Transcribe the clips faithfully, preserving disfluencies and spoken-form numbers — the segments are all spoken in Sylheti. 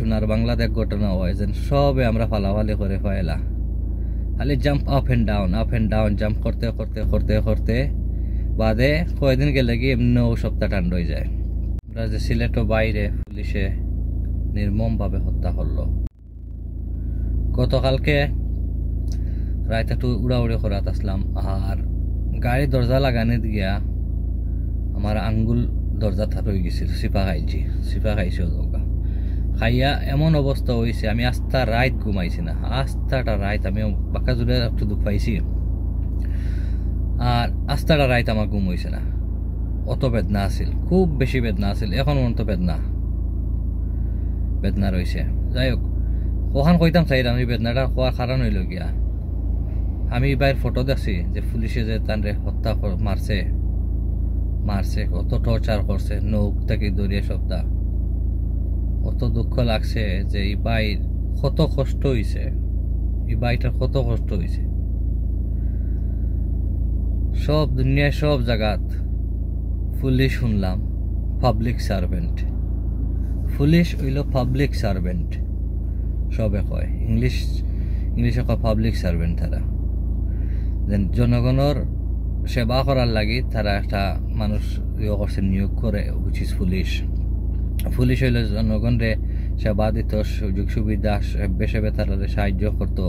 সোনার বাংলাত এক ঘটনা অয়, যেন সবে আমরা ফালাফালি করে ফাইলা, খালি jump up and down, up and down, jump করতে করতে করতে করতে বাদে কয়দিন গেলে কি এমনেও সপ্তাহ ঠান্ডা অইযায়। আমরা যে সিলেটও বাইরে পুলিশে নির্মমভাবে হত্যা করলো। গতকালকে রাইত একটু উড়াউড়ি করাত আসলাম, আর গাড়ি দরজা লাগানিত গিয়া আমার আঙ্গুল দরজাত রই গেছিল, চিপা খাইছি, চিপা খাইছি অতকা। খাইয়া এমন অবস্থা অইছে, আমি আস্তা রাইত ঘুমাইছি না, আস্তাটা রাইত আমি বাক্কা জুড়ে একটু দুখ পাইছি, আর আস্তাটা রাইত আমার ঘুম অইছে না। অত বেদনা আছিল, খুব বেশি বেদনা আছিল, এখন পর্যন্ত বেদনা, বেদনা রইছে। যাই হোক, অখান কইতাম চাইরাম, এই বেদনাটা কওয়ার কারণ অইলো গিয়া, আমি ই বাইর ফটো দেখছি যে পুলিশে যে তানরে হত্যা কর-, মারছে, মারছে, কত torture করছে, নখ থাকি ধরিয়া সবটা। অত দুঃখ লাগছে যে ই বাইর কত কষ্ট অইছে, ই বাইটার কত কষ্ট অইছে। সব দুনিয়ার সব জাগাত পুলিশ হুনলাম public servant, পুলিশ অইলো public servant, সবে কয়, ইংলিশ, ইংলিশে কয় public servant তারা। যেন জনগণর সেবা করার লাগি তারা একটা মানুষ ইয়ে করছে, নিয়োগ করে, which is পুলিশ। পুলিশ অইলো জনগণরে সেবা দিত, সুযোগ সুবিধা, সেবে সেবে তারারে সাহায্য করত।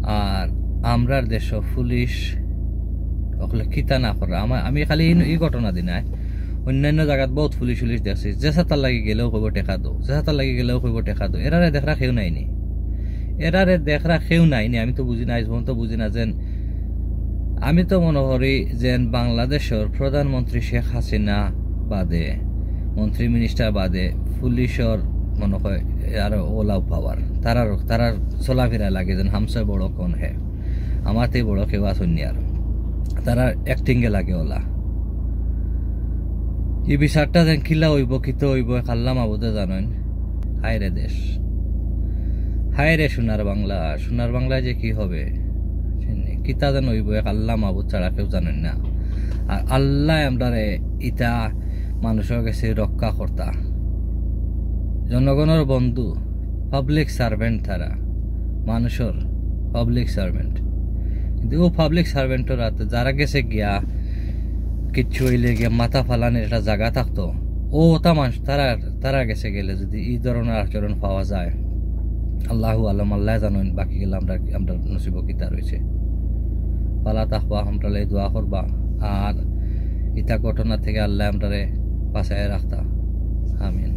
আর আমরার দেশো পুলিশ অকলে কিতা না করে, আমা-, আমি খালি ই, ই ঘটনা দি নায়, অন্যান্য জাগাত বহুত পুলিশ উলিশ দেখছি, যেছাতার লাগি গেলেও কইবো টেকা দেও, যেছাতার লাগি গেলেও কইবো টেকা দেও। এরারে দেখরা কেউ নাইনি, এরারে দেখরা কেউ নাইনি। আমি তো বুঝি না, আইজ পর্যন্ত বুঝি না যেন, আমি তো মনো করি যেন বাংলাদেশর প্রধানমন্ত্রী শেখ হাসিনা বাদে, মন্ত্রী মিনিস্টার বাদে পুলিশর মনো কয় আরো অলাউ পাওয়ার। তারার, তারার চলাফিরা লাগে যেন হামসে বড় কোন হে, আমার তে বড় কেউ আছইন নি আর। তারার acting এ লাগে অলা। ই বিচারটা যেন কিলা অইবো, কিতা অইবো, এক আল্লা মাবুদে জানইন। হায় রে দেশ, হায় রে সোনার বাংলা, সোনার বাংলায় যে কি হবে, কিতা যেন অইবো, এক আল্লা মাবুদ ছাড়া কেউ জানইন না। আর আল্লায় আমরারে ইতা মানুষর গেছে রক্ষা করতা। জনগণর বন্ধু, public servant তারা, মানুষর public servant। কিন্তু ও public servant রাতে যারা গেছে গিয়া, কিচ্ছু অইলে গিয়া মাথা ফালানির একটা জাগা থাকতো, ও ওটা মানুষ, তারা, তারা গেছে গেলে যদি ই ধরনের আচরণ পাওয়া যায়, আল্লাহু আলম, আল্লায় জানইন বাকি গেলে আমরা, আমরা নসিব কিতা রইছে। ভালা থাকবা, আমরার লাগি দোয়া করবা, আর ইতা ঘটনা থাকি আল্লায় আমরারে বাঁচাইয়া রাখতা। আমিন।